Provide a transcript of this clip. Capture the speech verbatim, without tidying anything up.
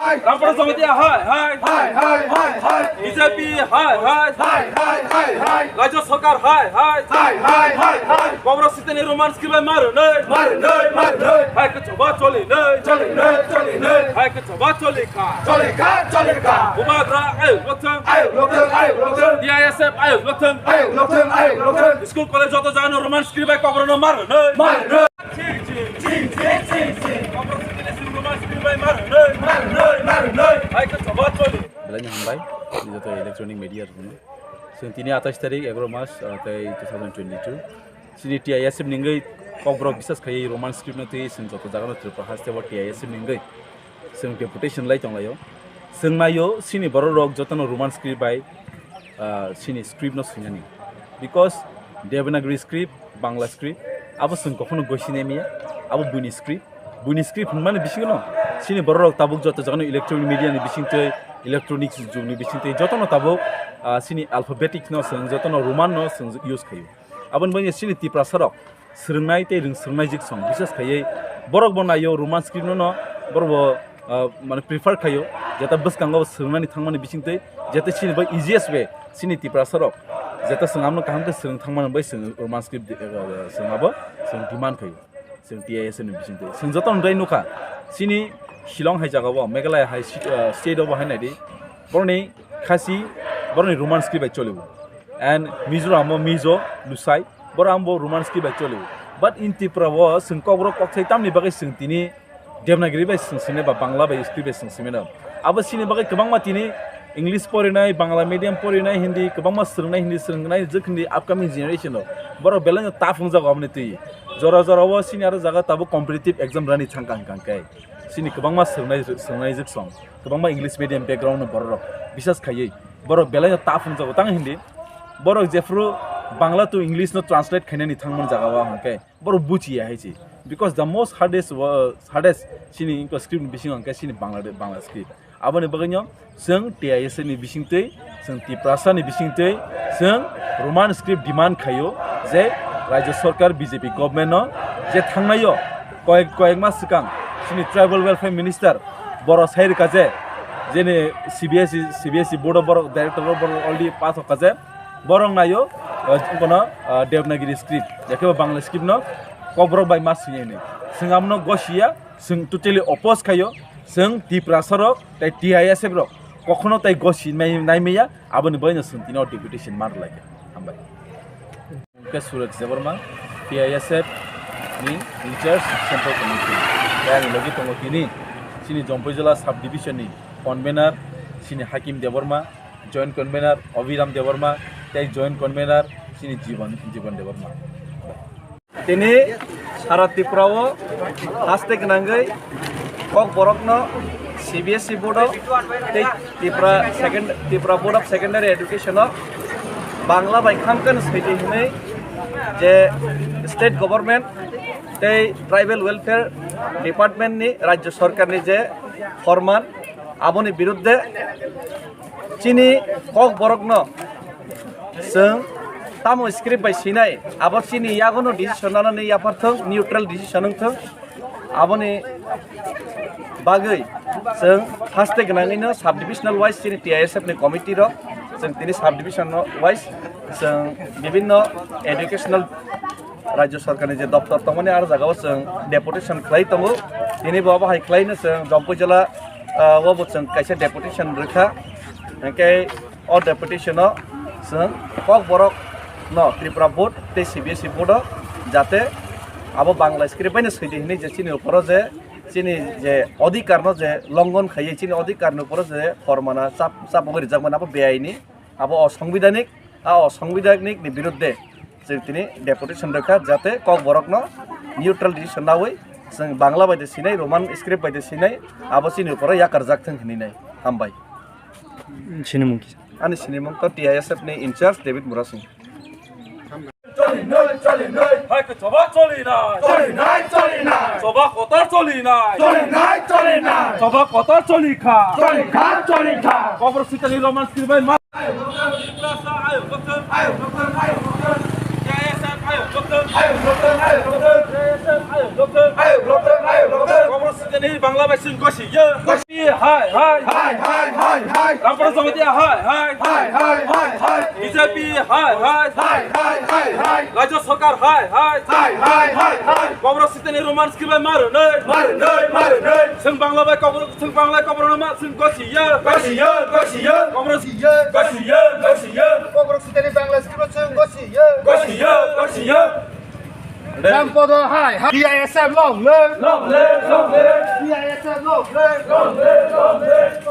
Rampura Jamatia hai hai. Hai hai hai hai. B J P hai hai. Hai hai hai hai. Rajya Sarkar hai hai. Hai hai hai hai. Kokborok siteni Roman script bai mar nei. Mar nei, mar nei. Hai ke choba choli nei. Choli nei, choli nei. Hai ke choba choli kha. Choli kha, choli kha. Bubagra ayo lokthang. Ayo lokthang, ayo lokthang. T I S F ayo lokthang. Ayo lokthang, ayo lokthang. School college joto jagano Roman script bai kokborokno mar nei. Mar nei. Belai no hambai, joto electronic media rokno. Chwng tini atais tarik, egaroh mas, ah, tei two thousand twenty-two. Chini T I S F ni wngwi kokborok bisas khaiwi Roman script no twi chwng joto jagano Tripura haste o T I S F ni wngwi chwng deputation lai tonglaio. Chwng naio, chini borok rok jotono Roman script bai, ah, chini script no swinani. Because Devanagari script, Bangla script, abo chwng kokhono gosi naimaya, abo buini script. Buini script hwnmani bisingo no, chini borok rok tabuk joto jagano electronic media ni bisingtwi, electronic jug ni bisingtwi, jotono tabuk, ah, chini alphabetic no chwng, jotono Roman no chwng use khaio. Aboni bagwi chini Tiprasa rok swrwngnai tei rwng swrwngnai jik song, bisas khaiwi borok bo naio Roman script no no, borok bo, ah, mane prefer khaio, jeta bwskango swrwngnani thangmani bisingtwi, jeta chini bai easiest way, chini Tiprasa rok jeta chwng amno kaham khe swrwng thangmani bai chwng Roman script, ah, chwng abo chwng demand khaio. Chwng T I S F ni bisingtwi. Chwng joto nwngwi nukha. Chini Shillong hai jagao, Meghalaya hai sit-, uh, state o bo hai naidi. Boroni Khasi, boroni Roman script bai cholibo. And Mizoram o Mizo, Lusai, boro ambo Roman script bai cholibo. But in Tripura o chwng kokborok kokthai tamni bagwi chwng tini Devanagari bai chwng swinai ba Bangla bai script bai chwng swinai no. Abo chini bagwi kwbangma tini English porinai, Bangla medium porinai, Hindi kwbangma swrwngnai, Hindi swrwngnai, jwk Hindi upcoming generation o. Borok belai no tough wngjago aboni twi. Jora jora o chini aro jaga tabuk competitive exam rani thangka hwnkha hwnkhe. Chini kwbangma swrwngnai, swrwngnai jwk song. Kwbangma English medium background no borok rok. Bisas khaiwi. Borok belai no tough wngjago tang Hindi. Borok jephru Bangla to English no translate khainani thangmani jaga o hwnkhe. Borok buchiya hai se. Because the most hardest, uh, hardest chini inko script ni bisingo hwnkhe chini Bangla, Bangla script. Aboni bagwino chwng T I S F ni bisingtwi, chwng Tiprasa ni bisingtwi, chwng Roman script demand khaio je Rajya Sarkar B J P government no je thangnaio koyek, koyek mas swkang chini Tribal Welfare Minister boro sai rwkha je, jeni C B S E, C B S E board o borok director o borok already pass wngkha je, borok naio, uh, kono, uh, Devanagari script, yakhe bo Bangla script no kokborok bai ma swinai hinwi. Chwng amno gosiya, chwng totally oppose khaio, chwng Tiprasa rok tei T I S F rok kokhono tei gosi nai-, naimaya, aboni bagwino chwng tini o deputation mar laikha. Hambai. Hwnkhe Suresh Debbarma, T I S F ni in charge Central Committee. Tei ani logi tongo tini chini Jampui Jila sub division ni convener chini Hakim Debbarma, joint convener Abhiram Debbarma, tei joint convener chini Jiban, Jiban Debbarma. Tini sara Tripura o haste gwnangwi kokborokno C B S E board o tei Tripura second, Tripura Board of Secondary Education o Bangla bai khamkhe swidi hwnwi je state government tei tribal welfare department ni, Rajya Sarkar ni je forman, aboni birudde chini kokborokno chwng tamo script bai swinai, abo chini yagono decision nanani yapharthwng, neutral decision wngthwng. Aboni bagwi chwng haste gwnangwino sub divisional wise chini T I S F ni committee rok, chwng tini sub division wise chwng bibinno educational Rajya Sarkar ni je doptor tongmani aro jaga o chwng deputation khlai tongo. Tini bo abo hai khlai no chwng Jampui Jila, ah, o bo chwng kaisa deputation rwkha. Hwnkhe o deputation o chwng kokborok no Tripura board tei C B S E board o jate abo Bangla script bai no swidi hinwi je chini uporo je chini je odhikar no je longon khaiwi chini odhikar ni uporo je formana chap, chap rijak mani abo beaini, abo osongbidhanik. A o Songbidanik ni birudde chwng tini deputation rwkha, jate kokborokno neutral decision nawi chwng Bangla bai de sinai, Roman script bai de sinai, abo chini uporo yakarjak thwng hinwi nai. Hambai. Sinimung kisa. Ani sinimung to T I S F ni in charge David Murasing. Hai ke choba choli nai. Choli nai, choli nai. Choba kotor choli nai. Choli nai, choli nai. Choba kotor choli kha. Choli kha, choli kha. Kokborok sitani Roman script bai ma. Bangla bai chwng gosi ye. Gosi hai hai. Hai hai hai hai. Rampara Jamatia hai hai. Hai hai hai hai. B J P hai hai. Hai hai hai hai. Rajya Sarkar hai hai. Hai hai hai hai. Kokborok siteni Roman script bai marunoi. Marunoi marunoi. Chwng Bangla bai Kokborok, chwng Bangla Kokborok no ma chwng gosi ye. Gosi ye, gosi ye. Kokborok gosi ye, gosi ye, gosi ye. Kokborok siteni Bangla script bai chwng gosi ye. Gosi ye, gosi ye. Rampada hai hai. B I S F long live. Long live, long live. B I S F long live. Long live, long live.